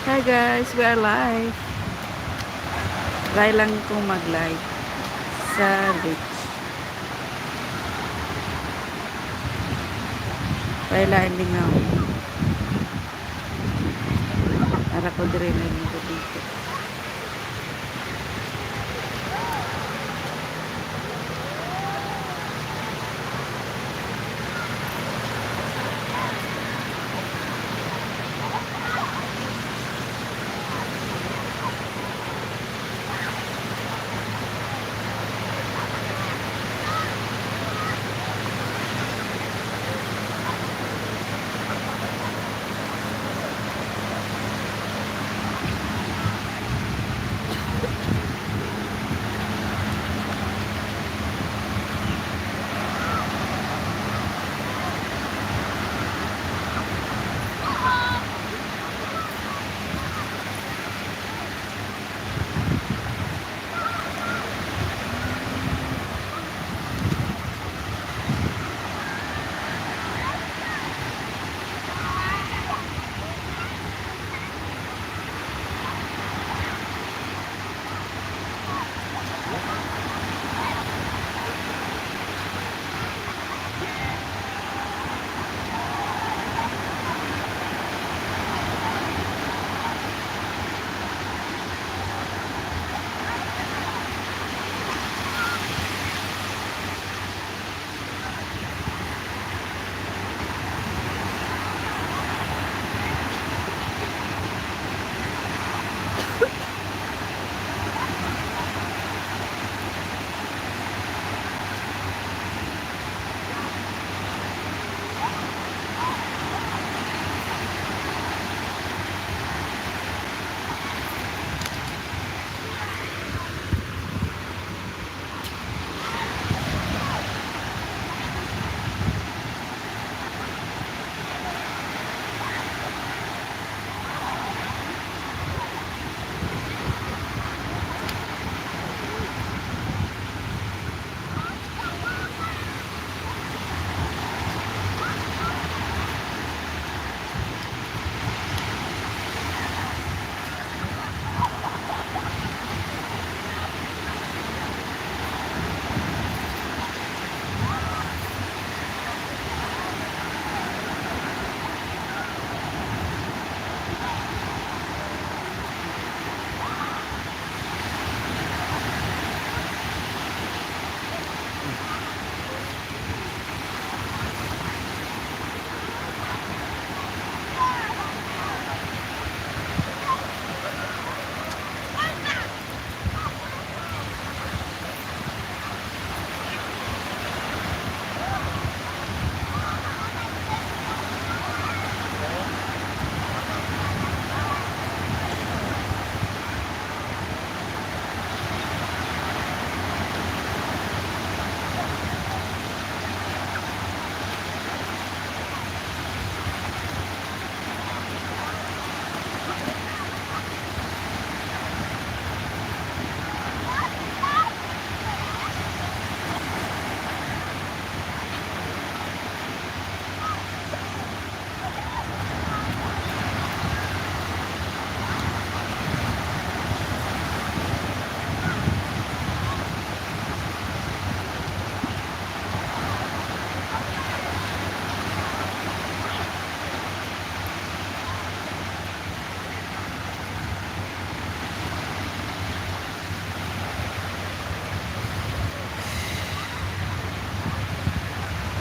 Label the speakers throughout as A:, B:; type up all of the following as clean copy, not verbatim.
A: Hi guys, we are live. Try lang kong mag-live sa beach. Try lang lingaw. Para ko dire na dito.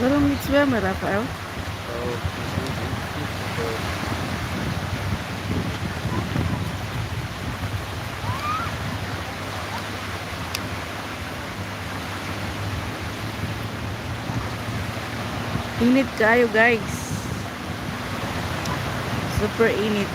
A: Waarom niet zwemmen, Rafael?
B: Oh, misschien is het
A: Init kayo, guys. Super init.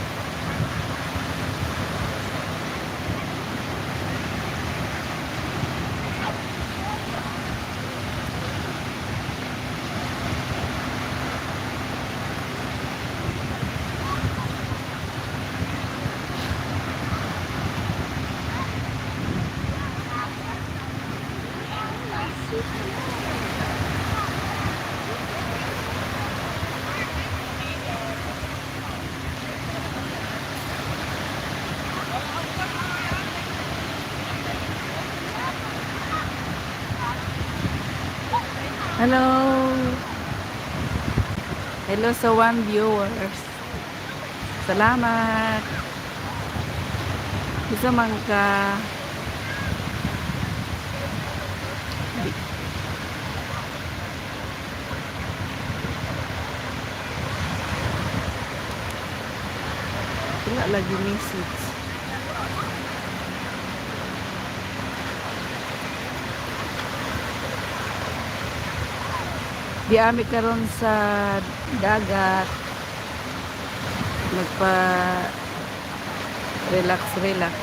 A: Hello. Hello sa one viewers. Salamat. Bisa man ka. Wala lagi message. Di ami karon sa dagat. Nagpa relax relax.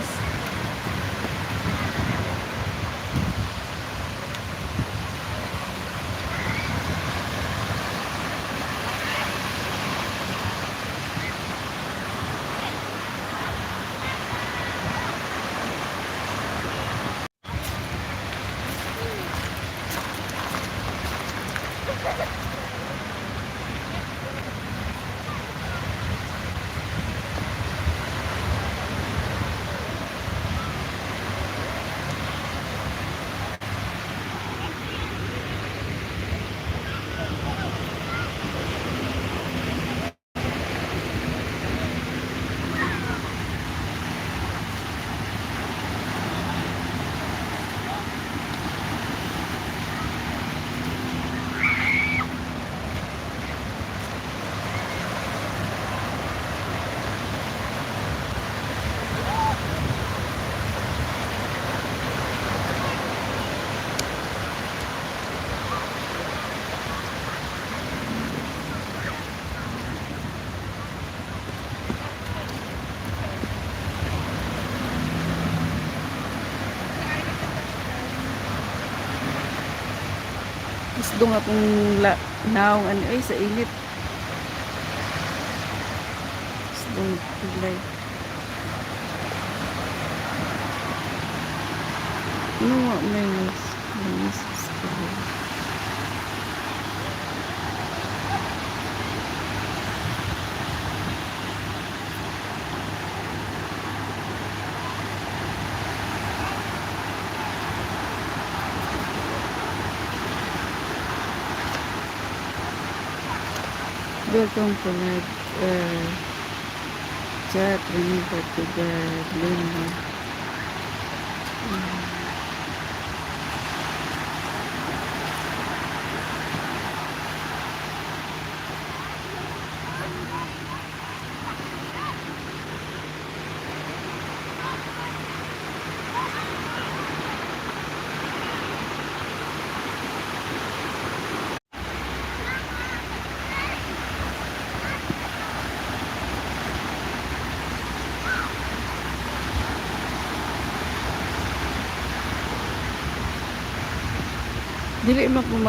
A: Isdong akong la naong ano ay sa init. Isdong pilay. No, may message ko. Welcome to nag chat. Remember to God Luna. Dili man ko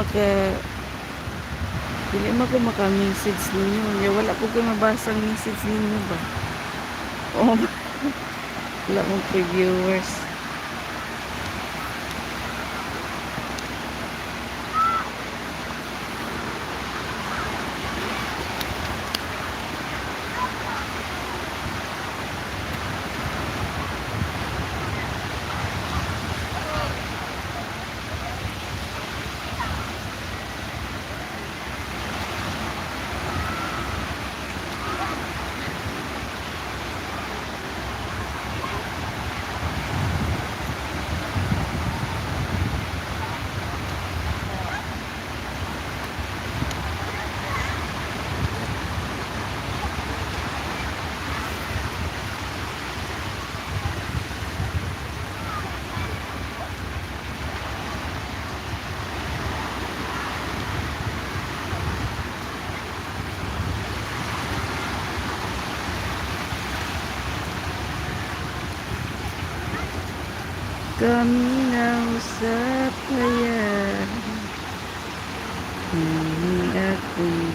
A: maka-message ninyo. Nya wala ko koy mabasang message ninyo ba. Oh, wala mong viewers. Kaminaw sa payag. Hindi akong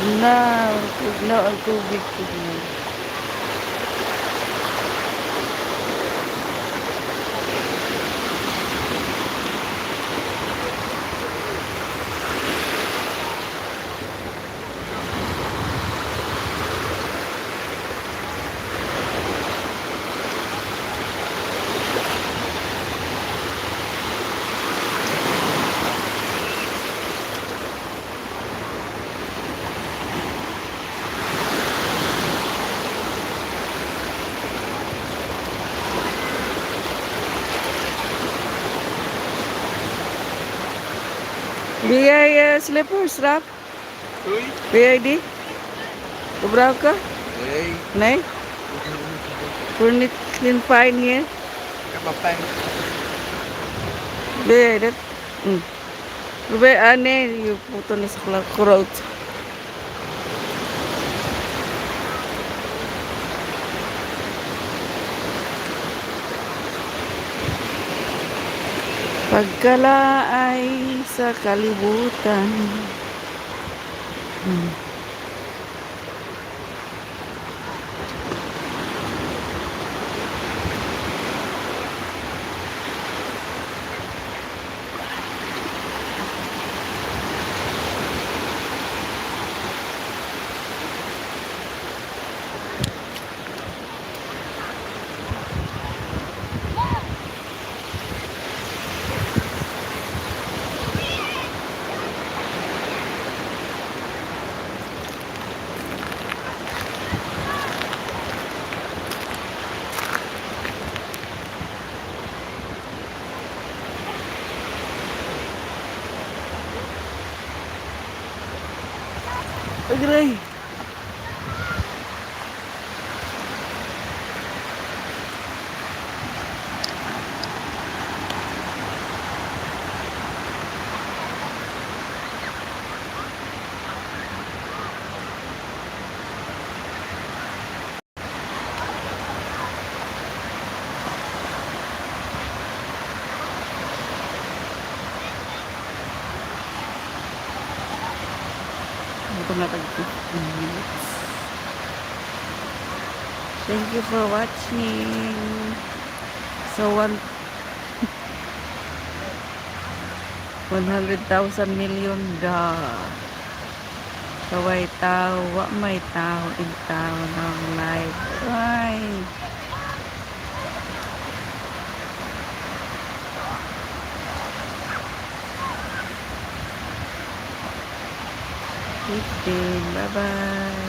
A: Tugnaw, tugnaw ang tubig, tugnaw. Wil jij slippers, Raap?
B: Sorry?
A: Wil jij die? Gebruiken?
B: Nee.
A: Nee? Voel niet geen pijn hier?
B: Ik heb maar pijn.
A: Wil jij dat? Probeer, ah nee, je voeten is groot. Pagkala ay sa kalibutan. Agray. Ito na tag 15 minutes. Thank you for watching. So, 100,000 million da. Kaway tao, wa may tao in tao ng live. Ay. 15. Bye-bye.